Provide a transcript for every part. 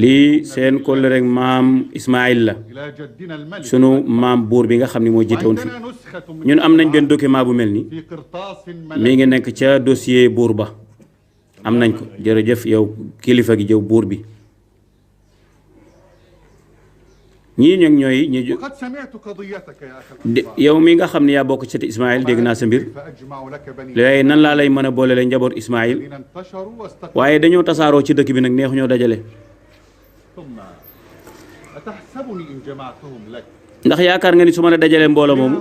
lii seen kóllëre rek maam Ismaïl la sunu maam buur bi nga xam ne moo jiite woon fi ñun am nañ benn document bu mel ni mi ngi nekk ca dossier buur ba am nañ ko jërëjëf yow kilifa gi jëw buur bi ñii ñoom ñooy ñi yow mi nga xam ne yaa bokk ci Ismaïl dégg naa sa mbir léegi nan laa lay mën a boole la njaboot Ismaïl waaye dañoo tasaaroo ci dëkk bi nag neexu ñoo dajale ndax yaakaar nga ni su ma la dajalee mbooloo moomu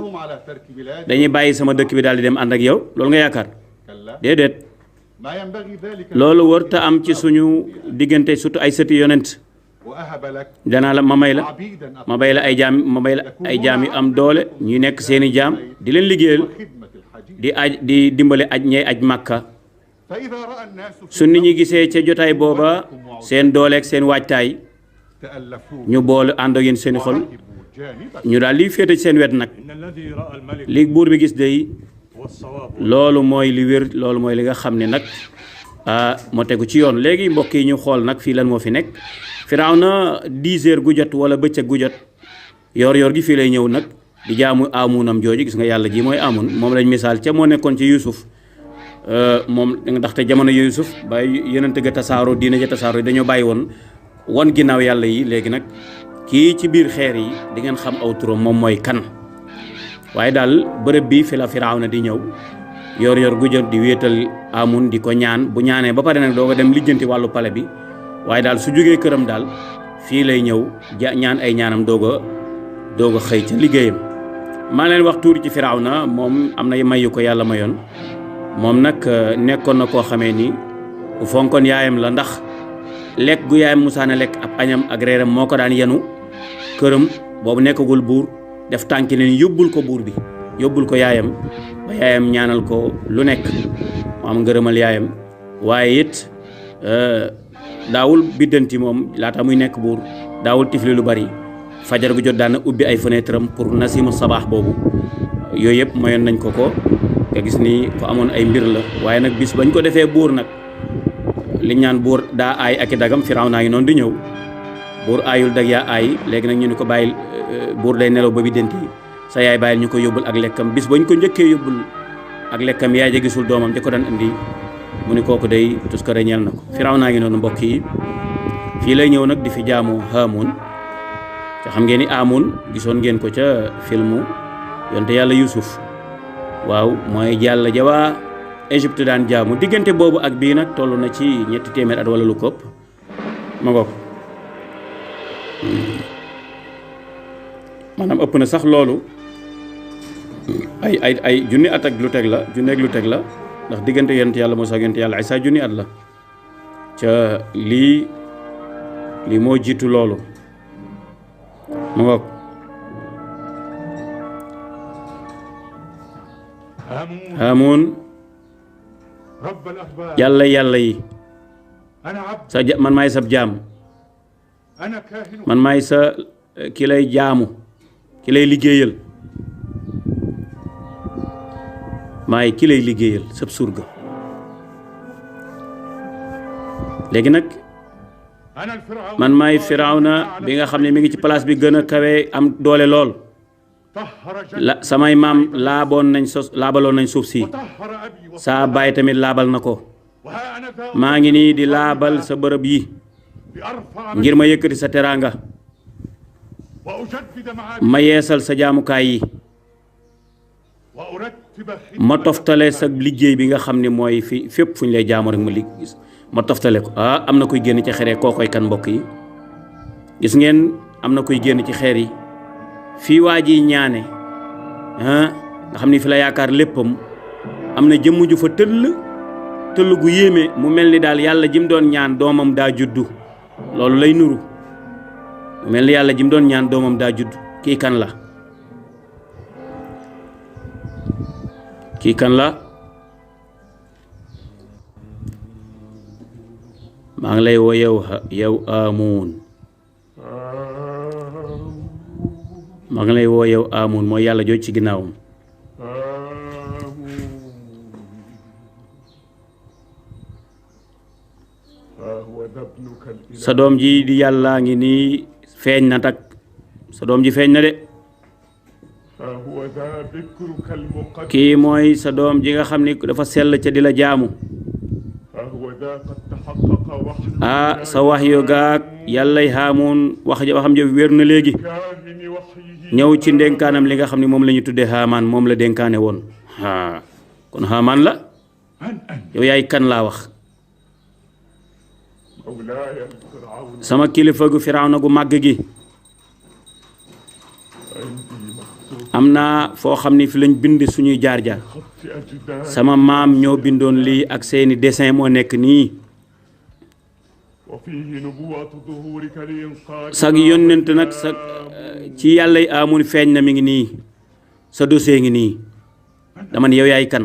dañuy bàyyi sama dëkk bi daal di dem ànd ak yow loolu nga yaakaar déedéet loolu war te am ci suñu diggante surtout ay sëti yonent danaa la ma may la ay jaam yu am doole ñuy nekk seeni jaam di leen liggéeyal di dimbale aj ñey aj màkka su nit ñi gisee ca jotaay booba seen dooleeg seen waajtaay ñu boole ànd ak yéen seeni xol ñu daal liy féete ci seen wet nag li buur bi gis day loolu mooy li wér loolu mooy li nga xam ne nag moo tegu ci yoon léegi mbokk yi ñu xool nag fii lan moo fi nekk Firawna 10 heures gu jot wala bëccëg gu jot yor gi fii lay ñëw nag di jaamu amunam jooju gis nga yàlla ji mooy amun moom lañ misaal ca moo nekkoon ci Yuusuf moom ndaxte jamono Yuusuf ba yeneen tëgg tasaaroo diina ja tasaaroo dañoo bàyyi woon ginnaaw yàlla yi léegi nag kii ci biir xeer yi di ngeen xam aw turam moom mooy kan waaye daal bërëb bi fi la Firawna di ñëw yor gu jot di wéetal amun di ko ñaan bu ñaanee ba pare nag doo ko dem lijjanti wàllu pale bi waaye daal su jógee këram daal fii lay ñëw ñaan ay ñaanam doog a xëy ca liggéeyam maa leen wax tuuti ci Firawna moom am na may yu ko yàlla mayoon moom nag nekkoon na koo xamee ni ku fonkoon yaayam la ndax lekk gu yaayam musaana lekk ab añam ak reeram moo ko daan yenu këram boobu nekkagul buur def tànki leen yóbbul ko buur bi yóbbul ko yaayam ba yaayam ñaanal ko lu nekk mu am ngërëmal yaayam waaye it daawul biddanti moom laata muy nekk buur daawul tifli lu bari fajar gu jot daan na ubbi ay fenêtre am pour nasimu sabaax boobu yooyu yëpp mayoon nañ ko nga gis ni ko amoon ay mbir la waaye nag bis bañ ko defee buur nag li ñaan buur daa aay ak i dagam Firawna ngi noonu di ñëw buur aayul dag yaa aay léegi nag ñu ni ko bàyyil buur day nelaw ba biddanti sa yaay bàyyil ñu ko yóbbul ak lekkam bis bañ ko njëkkee yóbbul ak lekkam yaay ja gisul doomam ja ko daan indi mu ni kooku day tuskare ñeel na ko Firawna ngi noonu mbokk yi fii lay ñëw nag di fi jaamu Haamun te xam ngeen ni Haamun gisoon ngeen ko ca filmu yonte yàlla Yuusuf waaw mooy jàll ja waa Égypte daan jaamu diggante boobu ak bii nag toll na ci 300 at wala lu ko ëpp ma ngoog maanaam ëpp na sax loolu ay junni at ak lu teg la ndax diggante yonent yàlla Muusaa ak yonent yàlla Isaa junni at la ca lii moo jiitu loolu mu ngoog Haamun yàlla yi man maay sab jaam man maay sa ki lay jaamu ki lay liggéeyal maay ki lay liggéeyal sab surga léegi nag man maay Firawna bi nga xam ne mi ngi ci place bi gën a kawe am doole lool samay maam laabaloon nañ suuf si saa baay tamit laabal na ko maa ngi nii di laabal sa bërëb yi ngir ma yëkkati sa teraanga ma yeesal sa jaamukaay yi ma toftale sa liggéey bi nga xam ne mooy fi fépp fu ñu lay jaamu rek ma toftale ko am na kuy génn ci xeer yi koo koy kan mbokk yi gis ngeen am na kuy génn ci xeer yi fii waa ji ñaane nga xam ni fi la yaakaar léppam am na jëmm ju fa tëll gu yéeme mu mel ni daal yàlla jim doon ñaan doomam daa juddu loolu lay nuru mu mel ni yàlla jim doon ñaan doomam daa juddu kii kan la maa ngi lay woo yow Haamun maa ngi lay woo yow Haamun mooy yàlla jooj ci ginnaawam sa doom ji di yàllaa ngi nii feeñ na tak sa doom ji feeñ na de kii mooy sa doom ji nga xam ni dafa sell ca di la jaamu sa wax yu gaag yàllay Haamaan waxam ja wér na léegi ñëw ci ndénkaanam li nga xam ne moom la ñu tuddee Haamaan moom la dénkaane woon kon Haamaan la yow yaay kan laa wax sama kilifa gu Firawna gu màgg gi am naa foo xam ni fi lañ bind suñuy jaar-jaar sama maam ñoo bindoon lii ak seeni dessin moo nekk nii sag yónnent nag sa ci yàllay Haamaan feeñ na mi ngi nii sa dossier ngi nii dama ne yow yaay kan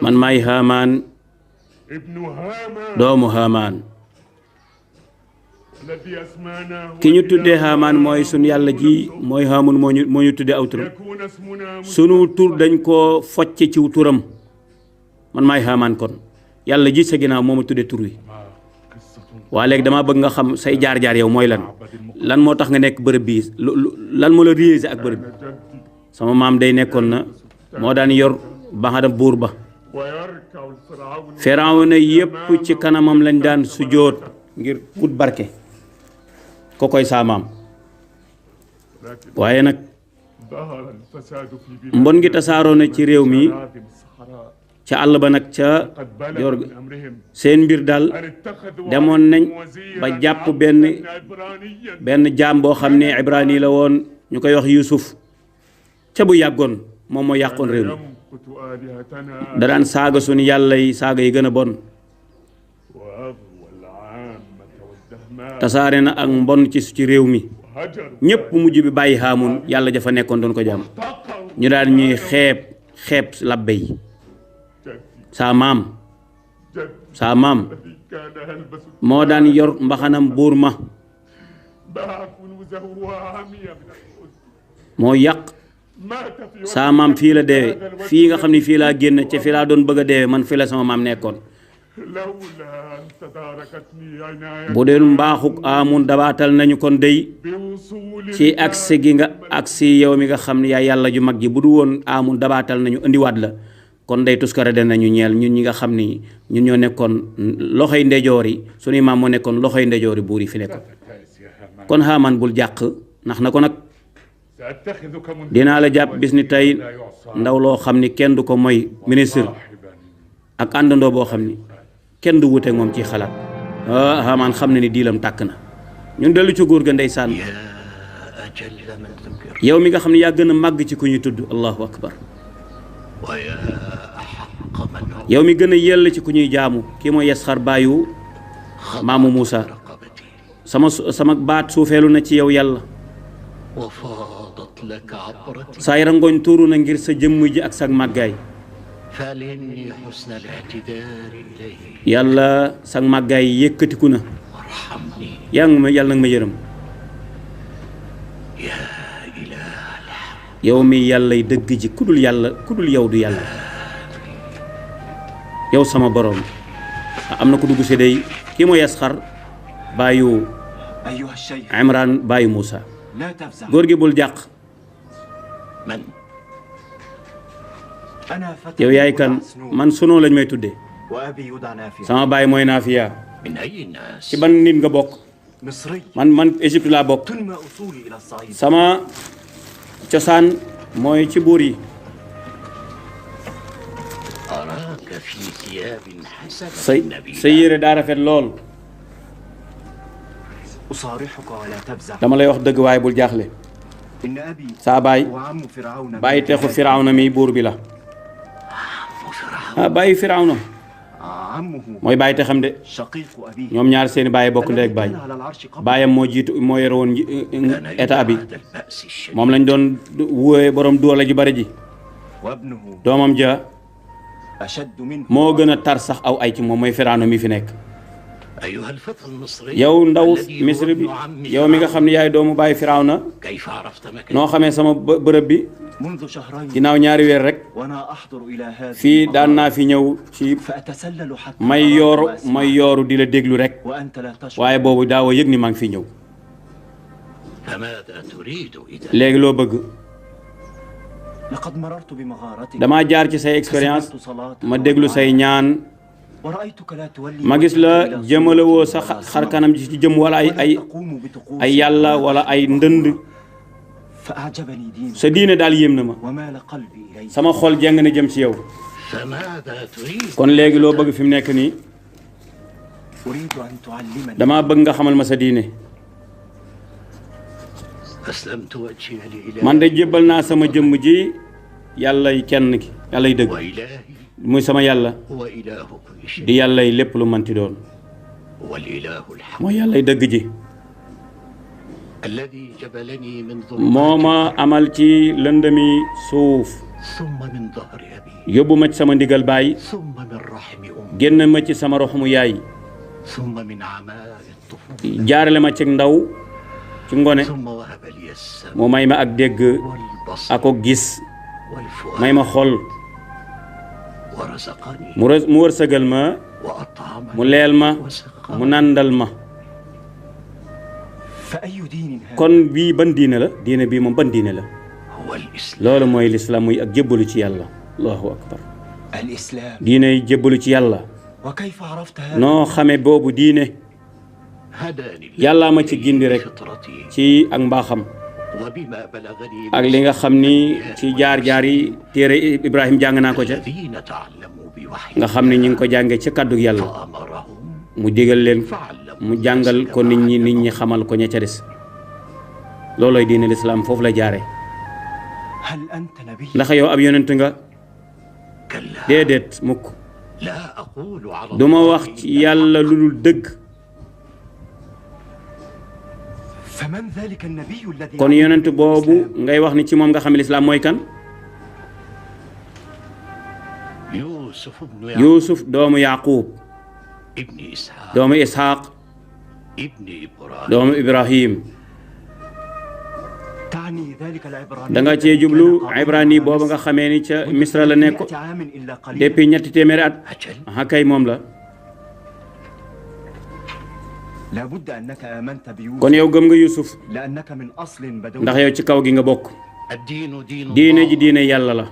man maay Haamaan doomu Haamaan ki ñu tuddee Haamaan mooy sunu yàlla ji mooy Haamaan moo ñu tuddee aw turam sunu tur dañ koo focce ciw turam man maay Haamaan kon yàlla ji sa ginnaaw moo ma tuddee tur wi waa léegi damaa bëgg nga xam say jaar-jaar yow mooy lan moo tax nga nekk bërëb bii lan moo la réalisé ak bërëb bi sama maam day nekkoon na moo daan yor baxada buur ba Firawna yépp ci kanamam lañ daan sujjóot ngir ut barke ko koy saa maam waaye nag mbon ngi tasaaroo na ci réew mi ca àll ba nag ca yor seen mbir daal demoon nañ ba jàpp benn jaam boo xam ne ibrani la woon ñu koy wax Yuusuf ca bu yàggoon moom moo yàqoon réew mi da daan saaga suñu yàlla yi saaga yi gën a bon tasaare na ak mbon ci réew mi ñépp mujj bi bàyyi Haamaan yàlla jafa nekkoon doon ko jàmm ñu daan ñuy xeeb labbe yi saa maam moo daan yor mbaxanam buur ma moo yàq saa maam fii la deewe fii nga xam ne fii laa génn ca fii laa doon bëgg a deewe man fii la sama maam nekkoon bu dee mbaaxuk Haamaan dabaatal nañu kon dey ci agsi gi nga agsi yow mi nga xam ne yaa yàlla ju mag ji bu du woon Haamaan dabaatal nañu indiwaat la kon day tuskare danañu ñeel ñun ñi nga xam ni ñun ñoo nekkoon loxoy ndejoor yi suñuy maam moo nekkoon loxoy ndejoor yi buur yi fi nekkoon kon Haamaan bul jàq ndax na ko nag dinaa la jàpp bis ni tey ndaw loo xam ni kenn du ko mooy ministre ak àndandoo boo xam ni kenn du wuteeg moom ci xalaat Haamaan xam ne ni diilam tàkk na ñun dellu ci góor ga ndeysaan yow mi nga xam ne yaa gën a màgg ci ku ñuy tudd allahu akbar yow mi gën a yell ci ku ñuy jaamu kii mooy Yasxar baayu maamu Muusa sama baat suufeelu na ci yow yàlla saay rangooñ tuuru na ngir sa jëmm ji ak sa màggaay yàlla sa màggaay yëkkatiku na yàlla nag ma yërëm yow mi yàllay dëgg ji ku dul yow du yàlla yow sama borom am na ko dugg si day kii mooy Yasxar baayu Imraan baayu Muusa góor gi bul jàq yow yaay kan man sunoo lañ may tuddee sama baay mooy Naafiya ci ban nit nga bokk man Égypte laa bokk sama cosaan mooy ci buur yi sa yére daa rafet lool dama lay wax dëgg waaye bul jaaxle saa bàyyi texu Firawna mi buur bi la bàyyi Firawna mooy bàyyi te xam de ñoom ñaar seeni bàyyi bokk ndey ak bàyyi bàyyam moo yore woon état bi moom lañ doon wóoye borom doole ji bari ji doomam ja moo gën a tar sax aw ay ci moom mooy Firawna mi fi nekk yow ndaw Misri bi yow mi nga xam ne yaay doomu bàyyi Firawna noo xamee sama bërëb bi ginnaaw ñaari weer rek fii daan naa fi ñëw ci may yooru di la déglu rek waaye boobu daawoo yëg ni maa ngi fi ñëw léegi loo bëgg damaa jaar ci say expérience ma déglu say ñaan ma gis la jëmale woo sa xar kanam ci jëm wala ay yàlla wala ay ndënd sa diine daal yéem na ma sama xol jeng na jëm ci yow kon léegi loo bëgg fi mu nekk nii dama bëgg nga xamal ma sa diine man de jébbal naa sama jëmm ji yàllay kenn ki yàllay dëgg muy sama yàlla di yàllay lépp lu manti doon mooy yàllay dëgg ji moo ma amal ci lëndëmi suuf yóbbu ma ci sama ndigal baay génn ma ci sama roxmu yaay jaarale ma ci ndaw ci ngone mu may ma ak dégg ako gis may ma xol mu wërsëgal ma mu leel ma mu nàndal ma kon bii ban diine la diine bii moom ban diine la loolu mooy lislaam muy ak jébbalu ci yàlla allahu akbar diine jébbalu ci yàlla noo xame boobu diine yàllaa ma ci gindi rek ci ak mbaaxam ak li nga xam ni ci jaar-jaar yi téere Ibrahim jàng naa ko ca nga xam ni ñu ngi ko jàngee ca kàddu yàlla mu digal leen mu jàngal ko nit ñi xamal ko ña ca des loolooy diine lislaam foofu la jaare ndax yow ab yonent nga déedéet mukk duma wax ci yàlla lu dul dëgg kon yonent boobu ngay wax ni ci moom nga xam ne lislaam mooy kan Yuusuf doomu Yaaqub doomu Isxaaq doomu Ibrahim da nga cee jublu ibrani boobu nga xamee ni ca Misra la nekk depuis 300 at aha kay moom la kon yow gëm nga Yuusuf ndax yow ci kaw gi nga bokk diine ji diine yàlla la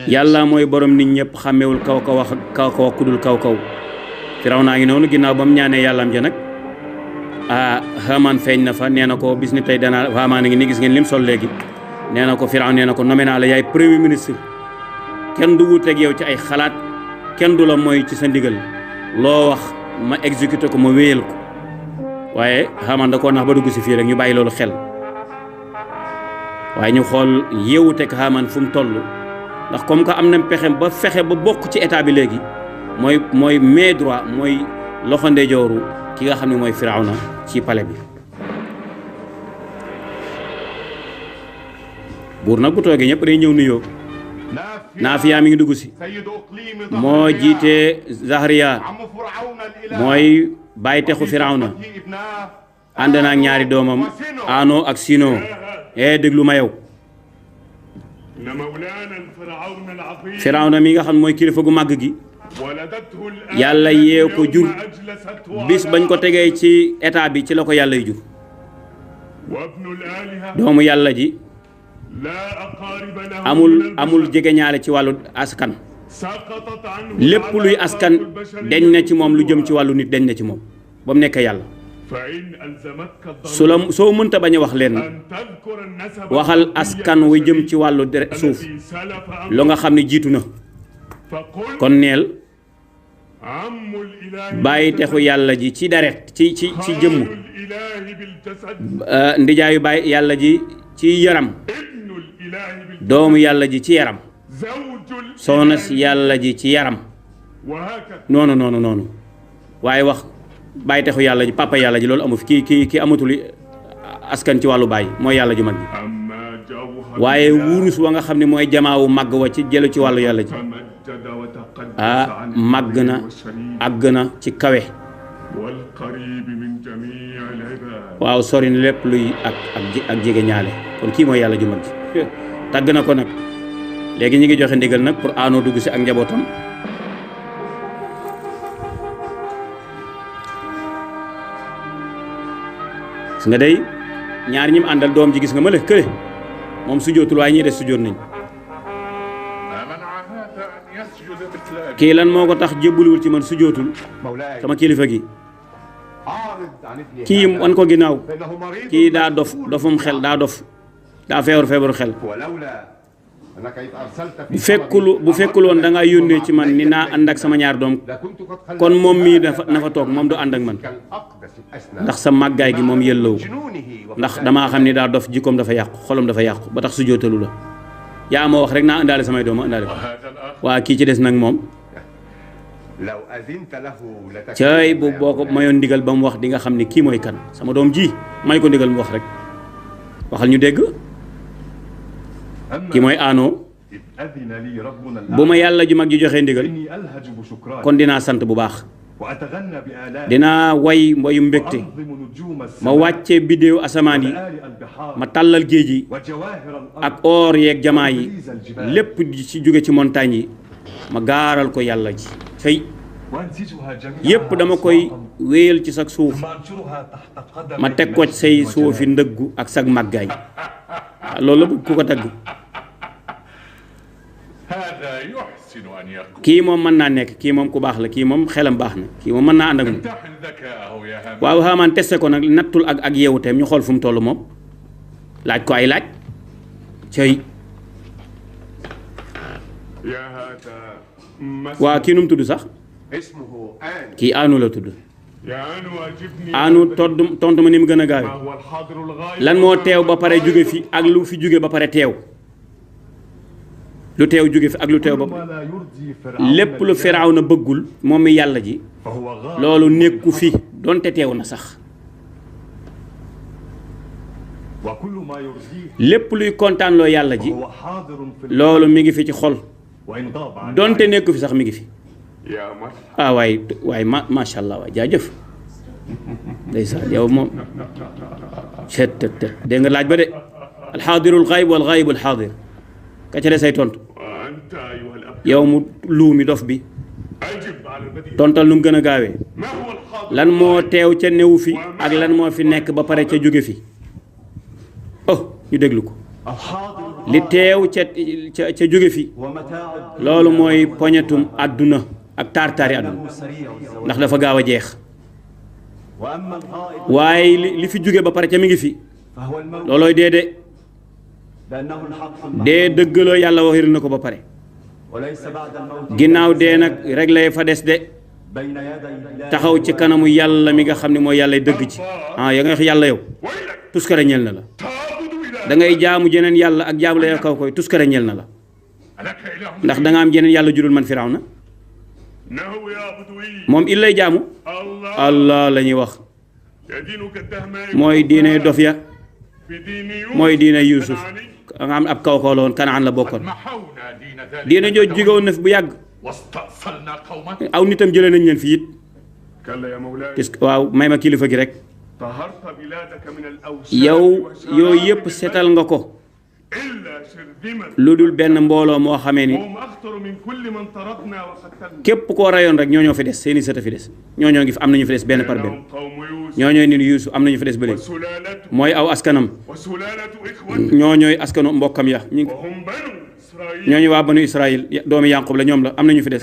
yàlla mooy borom nit ñëpp xàmmewul kaw kaw ku dul kaw Firawna ngi noonu ginnaaw ba mu ñaanee yàllaam ja nag Haamaan feeñ na fa nee na ko bis ni tey danaa Haamaan a ngi ni gis ngeen lim sol léegi nee na ko Firawna nee na ko nommé naa la yaay premier ministre kenn du wuteeg yow ci ay xalaat kenn du la mooy ci sa ndigal loo wax ma exécuté ko ma wéyal ko waaye Haamaan da koo nax ba dugg si fii rek ñu bàyyi loolu xel waaye ñu xool yeewuteeg Haamaan fu mu toll ndax comme que am na pexem ba fexe ba bokk ci état bi léegi mooy main droit mooy loxo ndeyjooru ki nga xam ne mooy Firawna ci palais bi buur nag bu toogee ñëpp day ñëw nuyoo Naafiya mi ngi dugg si moo jiite Zahriya mooy bàyyi texu Firawna ànd na ak ñaari doomam Ano ak Sino déglu ma yow Firawna mi nga xam mooy kilifa gu màgg gi yàlla yee ko jur bis bañ ko tegee ci état bi ci la ko yàlla y jur doomu yàlla ji amul jegeñaale ci wàllu askan lépp luy askan deñ na ci moom lu jëm ci wàllu nit deñ na ci moom ba mu nekk yàlla soo mënta bañ a wax leen waxal askan wi jëm ci wàllu suuf lu nga xam ne jiitu na kon neel bàyyi texu yàlla ji ci deret ci jëmm ndijaayu bàyyi yàlla ji ci yaram doomu yàlla ji ci yaram soxna si yàlla ji ci yaram noonu waaye wax bàyyi texu yàlla ji papa yàlla ji loolu amu fi kii amatul askan ci wàllu bàyyi mooy yàlla ju mag bi waaye wurus wa nga xam ne mooy jamaawu màgg wa ci jëlu ci wàllu yàlla ji màgg na àgg na ci kawe waaw sori na lépp luy ak jege ñaale kon kii mooy yàlla ju mag ji tàgg na ko nag léegi ñi ngi joxe ndigal nag pour aanoo dugg si ak njabootam gis nga day ñaar ñi mu àndal doom ji gis nga ma le kële moom sujootul waaye ñii des sujoot nañ kii lan moo ko tax jébbuluwul ci man sujootul sama kilifa gi kii wan ko ginnaaw kii daa dofum xel daa dof daa feebaru xel bu fekkul woon da ngaa yónnee ci man ni naa ànd ak sama ñaar doom kon moom mii na fa toog moom du ànd ak man ndax sa màggaay gi moom yëllawu ndax damaa xam ni daa dof jikkoom dafa yàqu xolam dafa yàqu ba tax su jootalu la yaa ma wax rek naa indaale samay doom ma indaale ko waa kii ci des nag moom cay bu boo ko mayoon ndigal ba mu wax di nga xam ni kii mooy kan sama doom ji may ko ndigal mu wax rek waxal ñu dégg kii mooy aanoo bu ma yàlla ju mag ji joxee ndigal kon dinaa sant bu baax dinaa way mboyu mbégte ma wàcce biddéew asamaan yi ma tàllal géej yi ak oor yeeg jamaa yi lépp ci jóge ci montagne yi ma gaaral ko yàlla ji fay yépp dama koy wéyal ci sag suuf ma teg ko say suufi ndëggu ak sag màggaay loolu la bëgg ku ko tagg kii moom mën naa nekk kii moom ku baax la kii moom xelam baax na kii moom mën naa ànd ak moom waaw Haamaan testé ko nag nattul ak yeewuteem ñu xool fu mu toll moom laaj ko ay laaj cëy waa kii nu mu tudd sax kii aanu la tudd aanu tontu ma ni mu gën a gaawe lan moo teew ba pare jóge fi ak lu fi jóge ba pare teew lu teew jóge fi ak lu teew ba lépp lu Firawna bëggul moom mi yàlla ji loolu nekku fi donte teew na sax lépp luy kontaanloo yàlla ji loolu mi ngi fi ci xol donte nekku fi sax mi ngi fi waaye macha allah waay jaajëf ndeysaan yow moom cet dégg nga laaj ba de alxaadirul xayb wal xaybul xaadir ka ca de say tontu yow mu luumi dof bi tontal nu mu gën a gaawee lan moo teew ca newu fi ak lan moo fi nekk ba pare ca jóge fi ñu déglu ko li teew ca jóge fi loolu mooy poñetum àdduna ak taar-taari àdduna ndax dafa gaaw a jeex waaye li fi jóge ba pare ca mi ngi fi loolooy dee dëggaloo yàlla waxir na ko ba pare ginnaaw dee nag rek lay fa des de taxaw ci kanamu yàlla mi nga xam ne mooy yàlla dëgg ci ya nga wax yàlla yow tuskare ñel na la da ngay jaamu jeneen yàlla ak jaamu la kaw koy tuskare ñel na la ndax da nga am jeneen yàlla jurul man Firawna moom il lay jaamu allah la ñuy wax mooy diine dof ya mooy diine Yuusuf nga am ab kaw kaw la woon Kanaan la bokkoon diine jooju jógewoon na fi bu yàgg aw nitam jëlee nañ leen fi it waaw may ma kilifa gi rek yow yooyu yëpp setal nga ko lu dul benn mbooloo moo xamee ni képp koo rayoon rek ñoo fi des seeni sët a fi des ñoo ngi fi am nañu fi des benn par benn ñoo ñooy nit Yuusuf am nañu fi des ba léegi mooy aw askanam ñoo ñooy askanu mbokkam ya ñooñu waa banu Israël doomi Yanqub la ñoom la am nañu fi des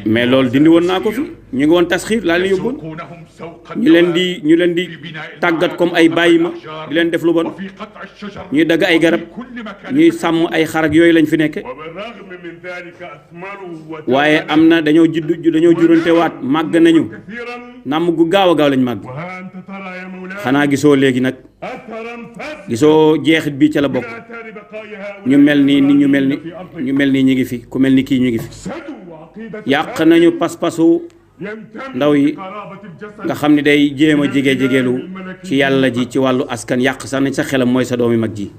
mais loolu dindi woon naa ko fi ñu ngi woon tasxiir laa leen yóbbuwoon ñu leen di tàggat comme ay bàyyi ma di leen def lu bon ñuy dagg ay garab ñuy sàmm ay xarak yooyu lañ fi nekke waaye am na dañoo jurante waat màgg nañu nàmm gu gaaw a gaaw lañ màgg xanaa gisoo léegi nag gisoo jeexit bi ca la bokk ñu mel nii ñu mel nii ñu ngi fi ku mel ni kii ñu ngi fi yàq nañu pas-pasu ndaw yi nga xam ne day jéem a jigéelu ci yàlla ji ci wàllu askan yàq sax nañ sa xelam mooy sa doomi mag ji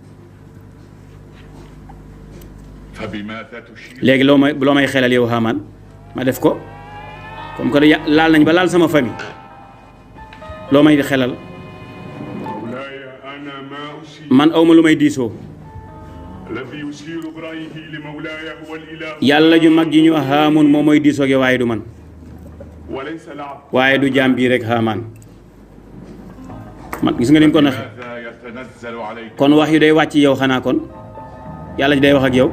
léegi loo may xelal yow Haamaan ma def ko comme que laal nañ ba laal sama famille loo may xelal man awma lu may diisoo yàlla ju mag ji ñu Haamun moom mooy diisoo gi waaye du man waaye du jaam bii rek Haamaan man gis nga ni mu ko naxe kon wax yu day wàcc yow xanaa kon yàlla ji day wax ak yow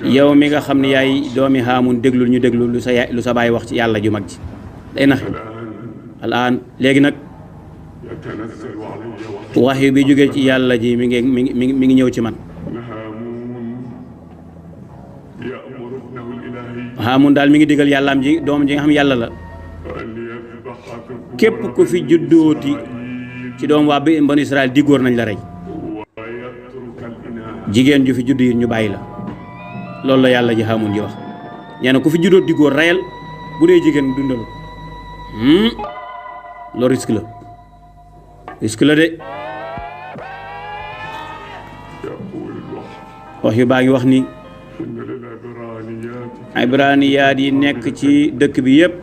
yow mi nga xam ne yaay doomi Haamun déglul ñu déglu lu sa baay wax ci yàlla ju mag ji day naxe alaan léegi nag wax yu bi jógee ci yàlla ji mi ngi ñëw ci man Haamun daal mi ngi digal yàllaam ji doom ji nga xam yàlla la képp ku fi juddooti ci doom waa bi banu Israël di góor nañ la rey jigéen ju fi judd yi ñu bàyyi la loolu la yàlla ji Haamun ji wax nee na ku fi juddoot di góor reyal bu dee jigéen dundal loolu risque la de wax yu baa ngi wax ni ibraniyaat yi nekk ci dëkk bi yépp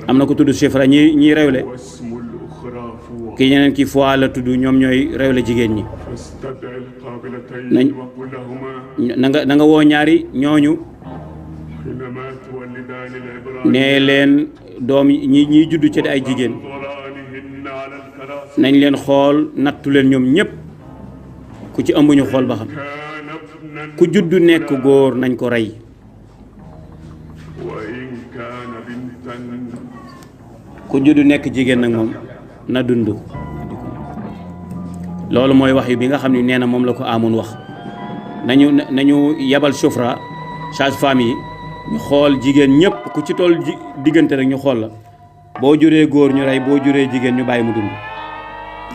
am na ko tudd Sifra ñi rewle ki ñeneen ki fois la tudd ñoom ñooy rewle jigéen ñi na nga woo ñaari ñooñu nee leen doom ñi judd ci ay jigéen nañ leen xool nattu leen ñoom ñépp ku ci ëmb ñu xool ba xam ku judd nekk góor nañ ko rey ku judd nekk jigéen nag moom na dund loolu mooy wax yu bi nga xam ne nee na moom la ko amoon wax nañu yabal Sifra sage-femme yi ñu xool jigéen ñëpp ku ci toll diggante rek ñu xool la boo juree góor ñu rey boo juree jigéen ñu bàyyi mu dund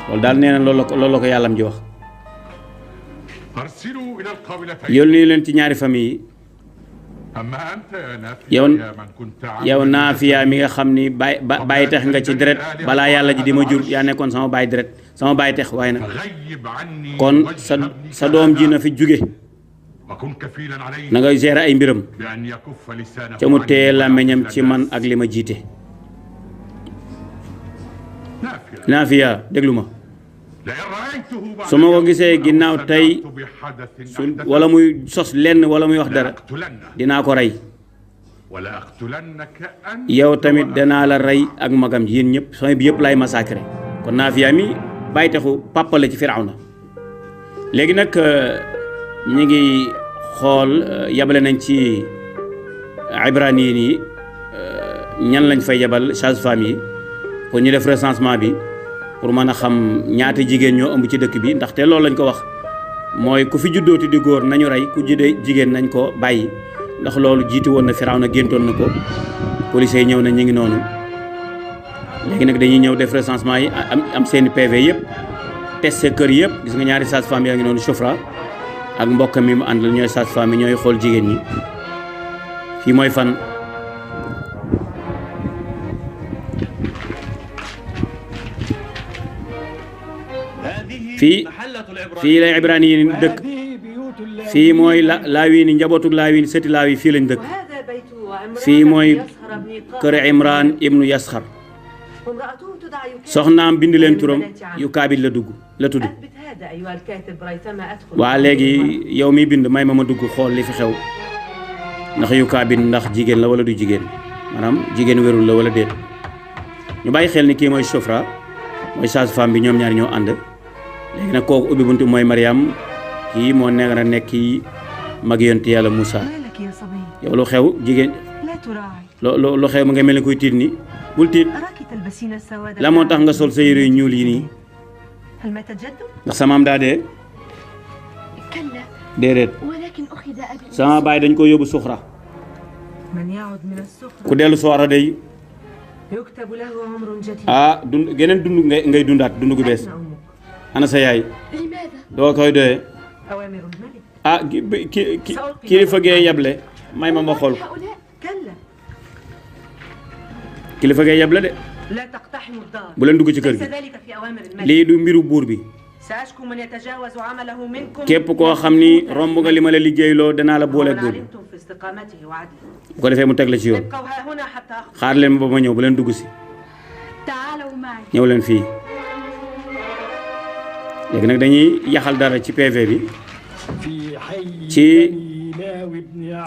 loolu daal nee na loolu la ko yàllam ji wax yónni leen ci ñaari famille yi yow Naafiya mi nga xam ni bàyyi tex nga ci deret balaa yàlla ji di ma jur yaa nekkoon sama bàyyi deret sama bàyyi tex waaye nag kon sa doom ji na fi jóge na nga gérer ay mbiram ca mu téye làmmiñam ci man ak li ma jiite Naafiya déglu ma su ma ko gisee ginnaaw tey wala muy sos lenn wala muy wax dara dinaa ko rey yow tamit danaa la rey ak magam ji yéen ñëpp sama bi yëpp lay massacré kon Naafiya mi bàyyi taxu papa la ci Firawna léegi nag ñi ngi xool yabale nañ ci ibraniyin yi ñan lañ fay yabal sage-femme yi pour ñu def recensement bi pour mën a xam ñaata jigéen ñoo ëmb ci dëkk bi ndaxte loolu lañ ko wax mooy ku fi juddooti di góor nañu rey ku juddee jigéen nañ ko bàyyi ndax loolu jiitu woon na Firawna géntoon na ko police yi ñëw na ñu ngi noonu léegi nag dañuy ñëw def recensement yi am seeni PV yëpp testé kër yëpp gis nga ñaari sage-femme yaa ngi noonu Sifra ak mbokk mi mu àndal ñooy sage-femme yi ñooy xool jigéen ñi fii mooy fan fii la ibraniyin dëkk fii mooy laawiin njabootug laawiin sëti laawi fii lañ dëkk fii mooy kër Imran ibnu Yasxar soxnaam bind leen turam Yukaabid la tudd waa léegi yow mi bind may ma dugg xool li fi xew ndax Yukaabid ndax jigéen la wala du jigéen maanaam jigéen wérul la wala déet ñu bàyyi xel ni kii mooy Sifra mooy sage-femme bi ñoom ñaar ñoo ànd léegi nag kooku ubbi buntu mooy Mariam kii moo nekk na nekk kii mag yonent yàlla Moussa yow lu xew jigéen lu xew ma nga mel ni kuy tiit ni bul tiit la moo tax nga sol sa yére yu ñuul yi nii ndax sa maam daa dee déedéet sama baay dañ ko yóbbu Suxra ku dellu soora day geneen dund ngay dundaat dund gu bees ana sa yaay doo koy doyee kilifa gee yable may ma xool kilifa gee yable de bu leen dugg ci kër gi lii du mbiru buur bi képp koo xam ni romb nga li ma la liggéeyloo danaa la booleeg buur bi bu ko defee mu teg la ci yoon xaar leen ba ma ñëw bu leen dugg si ñëw leen fii léegi nag dañuy yaxal dara ci PV bi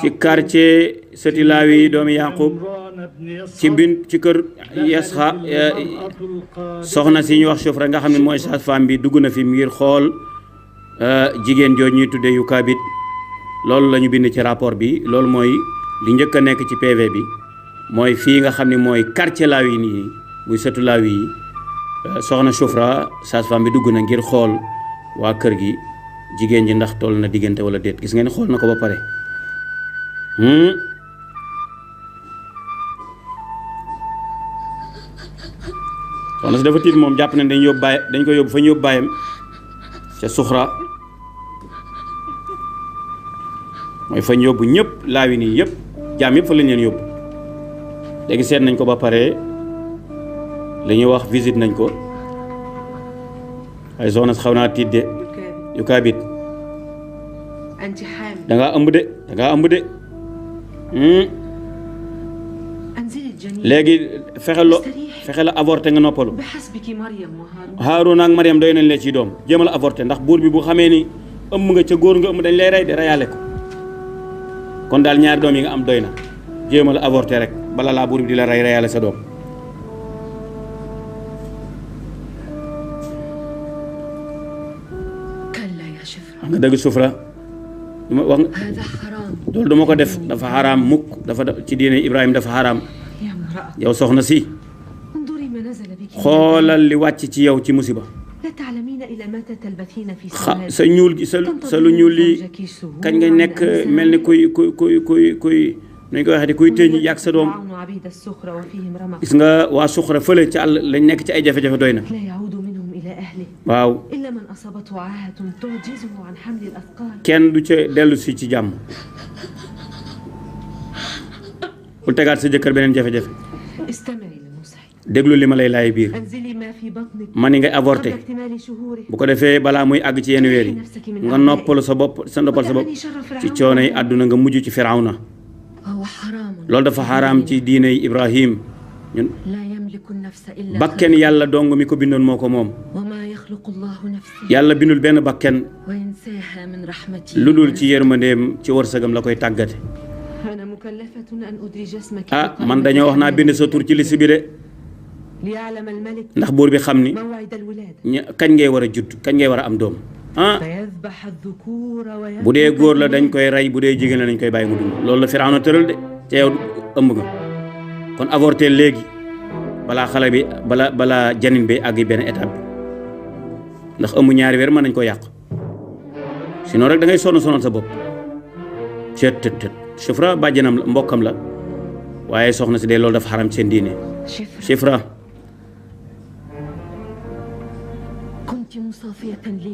ci quartier Sëti Laawi doomi Yaqub ci kër Yasxa soxna si ñu wax Shufra nga xam ne mooy sage-femme bi dugg na fi ngir xool jigéen jooju ñuy tuddee Yukaabit loolu la ñu bind ci rapport bi loolu mooy li njëkk a nekk ci PV bi mooy fii nga xam ne mooy quartier Laawi nii muy Sëtu Laawi yi soxna Shufra sage-femme bi dugg na ngir xool waa kër gi jigéen ji ndax toll na diggante wala déet gis ngeen xool na ko ba pare soxna si dafa tiit moom jàpp nañ dañ ko yóbbu fa ñu yóbbu baayam ca Suxra mooy fa ñu yóbbu ñëpp Laawi nii yëpp jaam yëpp fa lañ leen yóbbu léegi seet nañ ko ba pare li ñuy wax visite nañ ko waaye soxna si xaw naa tiit de Yukaabit dangaa ëmb de léegi fexe la avorté nga noppalu Haaruna ak Mariam doy nañ la ci doom jéemal avorté ndax buur bi bu xamee ni ëmb nga ca góor nga ëmb dañ lay rey de reyaale ko kon daal ñaari doom yi nga am doy na jéemal avorté rek bala laa buur bi di la rey reyaale sa doom nga dëgg Shufra wax loolu duma ko def dafa xaraam mukk dafa ci diine Ibrahim dafa xaraam yow soxna si xoolal li wàcc ci yow ci musiba sa ñuul gi sa lu ñuul li kañ nga nekk mel ni kuy nañ koy waxee di kuy tëñ yàgg sa doom gis nga waa Suxra fële ci àll lañ nekk ci ay jafe-jafe doy na waaw kenn du ca dellu si ci jàmm bul tegaat sa jëkkër beneen jafe-jafe déglu li ma lay laay biir ma ni ngay avorté bu ko defee balaa muy àgg ci yenn weer yi nga noppalu sa bopp ci coono yi àdduna nga mujj ci Firawna loolu dafa xaraam ci diine Ibrahim ñun bakken yàlla dong mi ko bindoon moo ko moom yàlla bindul benn bakken lu dul ci yërmandeem ci wërsëgam la koy tàggate man dañoo wax naa bind sa tur ci liste bi de ndax buur bi xam ni kañ ngay war a judd kañ ngay war a am doom bu dee góor la dañ koy rey bu dee jigéen la dañ koy bàyyi mu dund loolu la Firawna tëral de te yow ëmb nga kon avorté léegi balaa xale bi balaa janin bi àgg benn étape bi ndax ëmb ñaari weer mën nañ ko yàq sinon rek da ngay sonal sa bopp tët Shufra bàjjanam la mbokkam la waaye soxna si de loolu dafa xaram seen diine Shufra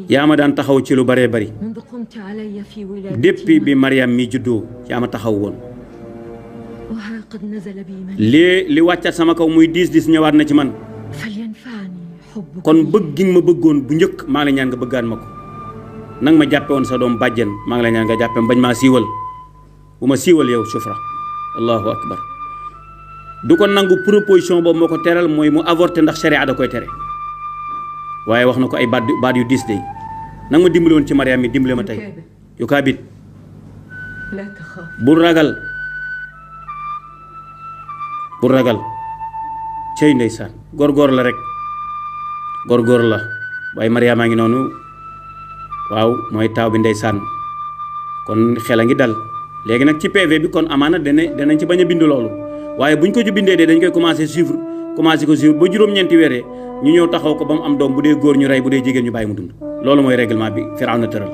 yaa ma daan taxaw ci lu bëree bëri depuis bi Mariam mi juddoo yaa ma taxaw woon li wàccat sama kaw muy diis ñëwaat na ci man kon bëgg gi nga ma bëggoon bu njëkk maa ngi la ñaan nga bëggaan ma ko nang ma jàppe woon sa doom bàjjen maa ngi la ñaan nga jàppe bañ maa siiwal bu ma siiwal yow Shufra allahu akbar du ko nangu proposition boobu moo ko teral mooy mu avorté ndax sharia da koy tere waaye wax na ko ay baat yu diis de nang ma dimbali woon ci Mariam mi dimbale ma tey Yukaabit bul ragal cey ndeysaan góor la rek góor la waaye Mariam a ngi noonu waaw mooy taaw bi ndeysaan kon xel a ngi dal léegi nag ci PV bi kon amaana danañ ci bañ a bind loolu waaye buñ ko ci bindee de dañ koy commencé ko suivre ba juróom-ñeenti weer ñu ñëw taxaw ko ba mu am doom bu dee góor ñu rey bu dee jigéen ñu bàyyi mu dund loolu mooy règlement bi Firawna tëral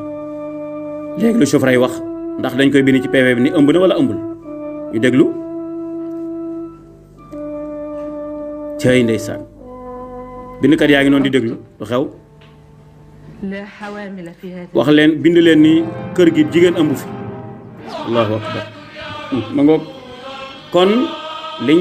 léegi lu Shufra yi wax ndax dañ koy bind ci PV bi ni ëmb na wala ëmbul ñu déglu cey ndeysaan bindkat yaa ngi noonu di déglu lu xew wax leen bind leen ni kër gi jigéen ëmb fi allahu akbar ma ngoog kon li